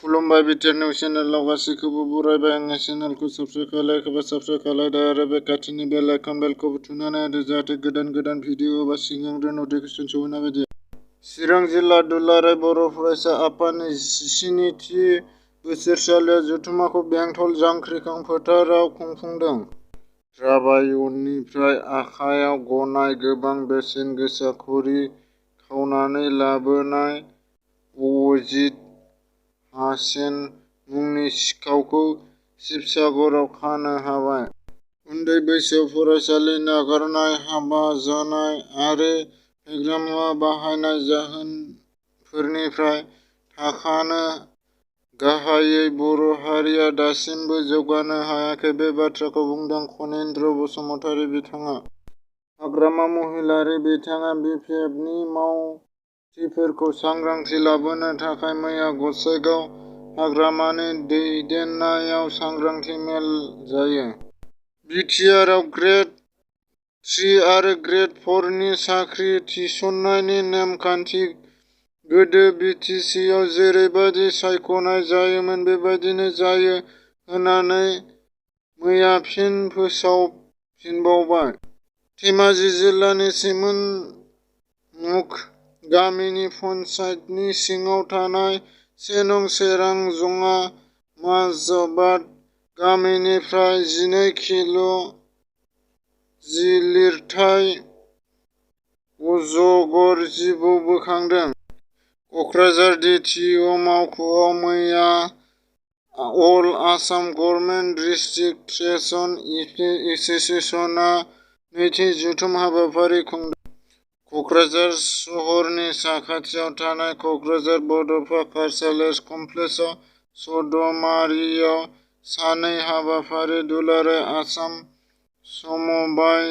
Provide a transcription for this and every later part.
खुलुमबाय BTR news चेनेलाव गासैखौबो बरायबाय। आंनि चेनेलखौ साबस्क्राइब खालायदो आरो बे खाथिनि बेल आइकन बेलखौबो थुनानै होदो जाहाथे गोदान भिडिअ एबा सिगांग्रो नटिफिकेसन सौहैनाय बायदि। चिरां जिल्ला दुलाराय बर' फरायसा आफादनि 67थि बोसोरसालिया जथुम्माखौ बेंटल जांख्रिखां फोथाराव खुंफुंदों। ट्राइब्युननिफ्राय आखाइयाव गनाय गोबां बेसेन गोसा घरि खावनानै लाबोनाय अजित हासेन मुंनि सिखावखौ शिबसागराव खानो हाबाय। उन्दै बैसोआव फरायसालि नागारनाय, हाबा जानाय आरो फेग्रा मुवा बाहायनाय जाहोनफोरनिफ्राय थाखानो गाहायै बर' हारिया दासिमबो जौगानो हायाखै बे बाथ्राखौ बुंदों खनीन्द्र बसुमतारी बिथाङा। हाग्रामा महिलारी बिथाङा बि पि एफ नि मावथिफोरखौ सांग्रांथि लाबोनो थाखाय मैया गसाइगाव हाग्रामानि दैदेननायाव सांग्रांथि मेल जायो। बि टि आर आव ग्रेड 3 आरो ग्रेड 4 नि साख्रि थिसननायनि नेम-खान्थि गोदो बि टि सि आव जेरैबादि सायख'नाय जायोमोन बेबादिनो जायो होननानै मैया फिन फोसावफिनबावबाय। धेमाजि जिल्लानि सिमोनमुख गामिनि पन्चायतनि सिङाव थानाय 1 नं. सेरांजङा माजाबाद गामिनिफ्राय 12 किल' जि लिरथाय अजगर जिबौ बोखांदों। कक्राझार डि टि अ मावख'आव मैया अल आसाम गभर्नमेन्ट डिस्ट्रिक्ट ट्रेसन एस'सिएशनआ नैथि जथुम हाबाफारि खुंदों। कक्राझार सहरनि साखाथियाव थानाय कक्राझार बड'फा कालचारेल कमप्लेक्सआव च'दमारियाव साननै हाबाफारि दुलाराय आसाम समबाय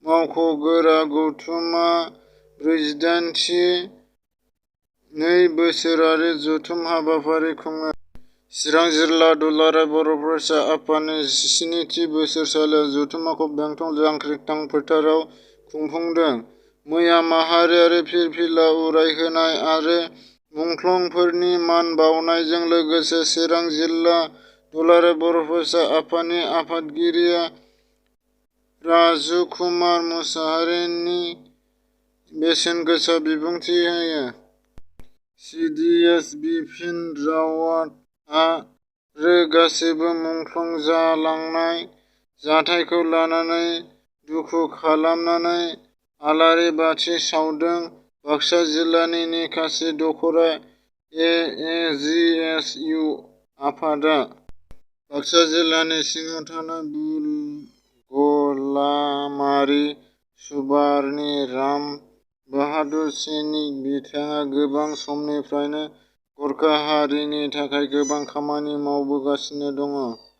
मावख'गोरा गौथुमआ 48थि 2 बोसोरारि जथुम हाबाफारि खुङो। चिरां जिल्ला दुलाराय बर' फरायसा आफादनि 67थि बोसोरसालिया जथुम्माखौ बेंटल जांख्रिखां फोथाराव खुंफुंदों। मैया माहारियारि फिरफिला उरायहोनाय आरो मुंख्लंफोरनि मान बाउनायजों लोगोसे चिरां जिल्ला दुलाराय बर' फरायसा आफादनि आफादगिरि राजु कुमार मुसाहारिनि बेसेनगोसा बिबुंथि होयो। सि डि एस बिपिन रावात आरो गासैबो मुंख्लं जालांनाय जाथायखौ लानानै दुखु खालामनानै आलारि बाथि सावदों। बाक्सा जिल्लानि निखासि दख'रा ए ए जि एस इउ आफादआ बाक्सा जिल्लानि सिङाव थानाय बुलगलामारि सुबारनि राम बाहादुर सैनिक बिथाङा गोबां समनिफ्रायनो गरखा हारिनि थाखाय गोबां खामानि मावबोगासिनो दङ।